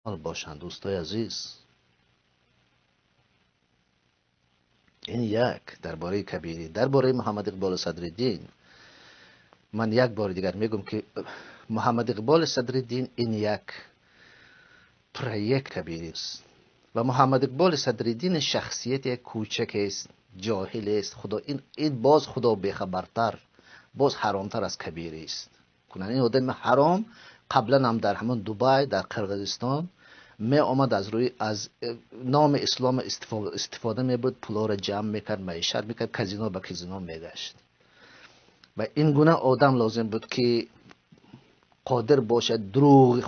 Бошанд, дӯстои азиз. Ин як дар бораи Кабирӣ. Дар бораи Муҳаммад Иқболи Садриддин ман як бори дигар мегӯям, ки Муҳаммад Иқболи Садриддин ин як проект Кабирӣ аст ва Муҳаммад Иқболи Садриддин шахсияти кӯчакест, ҷоҳилест. Худо ин боз Худо бехабартар, боз ҳаромтар аз Кабирӣ аст. Ин одами ҳаром қаблан ҳам дар ҳамон Дубай, дар Қирғизистон меомад, аз рӯи аз номи ислом истифода мебуд, пулҳоро ҷамъ мекард, маишат мекард, казино ба казино мегашт. Ва ин гуна одам лозим буд, ки қодир бошад дурӯғи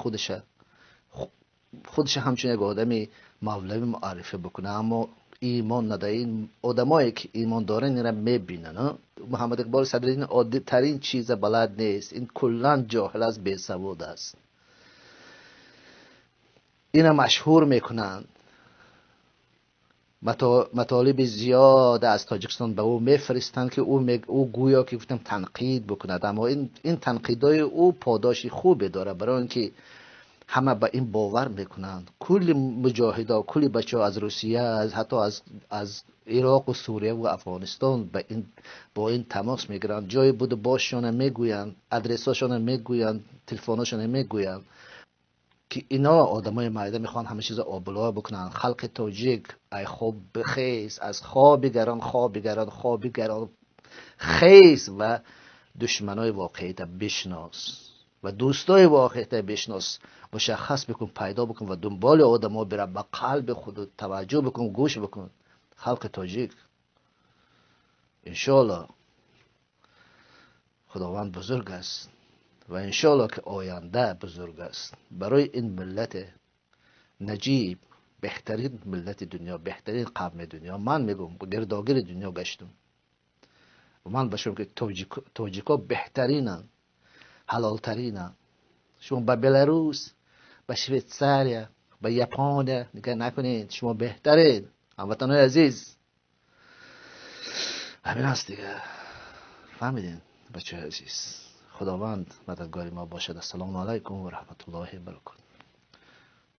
худша ҳамчун як одами мавлавӣ муаррифӣ бикунад, аммо имон надорад. Ин одамое ки имон доранд, инро мебинанд. Муҳаммад Иқболи Садриддин оддитарин чиза балад нест, ин куллан ҷоҳил аст, бесавод аст. Ина машҳур мекунанд, матолиби зиёд аз Тоҷикистон ба ӯ мефиристанд, ки ӯ гӯё ки гуфтам танқид бикунад, аммо ин танқидҳои ӯ подоши хубе дорад, барои он ки ҳама ба ин бовар мекунанд. Кулли муҷоҳидо, кулли бачаҳо аз Русия, ҳатто аз Ироқу Сурия ва Афғонистон бо ин тамос мегиранд, ҷои буду бошшона мегӯянд, адресҳошона мегӯянд, телефонҳошона мегӯянд, ки ино одамои майда мехоҳанд ҳама чизро обуло бикунанд. Халқи тоҷик, ай хоб бихез, аз хоби гарон, хоби гарон, хоби гарон хез ва душманои воқеита бишнос ва дӯстои воқеита бишнос, мушаххас бикун, пайдо бикун ва дунболи одамо бира, ба қалби худ таваҷҷӯҳ бикун, гӯш бикун. Халқи тоҷик, иншоалло Худованд бузург аст ва иншоалло ки оянда бузург аст барои ин миллати наҷиб, беҳтарин миллати дунё, беҳтарин қавми дунё. Ман мегӯям, гирдогири дунё гаштум ва ман ба шумо ки тоҷико беҳтаринанд, ҳалолтаринанд. Шумо ба Беларус, ба Швейтсария, ба Япония нигоҳ накунед, шумо беҳтарин, ҳамватанои азиз. Ҳамин аст дигар, фаҳмидем, бачаҳои азиз. Худованд мададгори мо бошад. Ассалому алайкум ва раҳматуллоҳи ва баракотуҳ.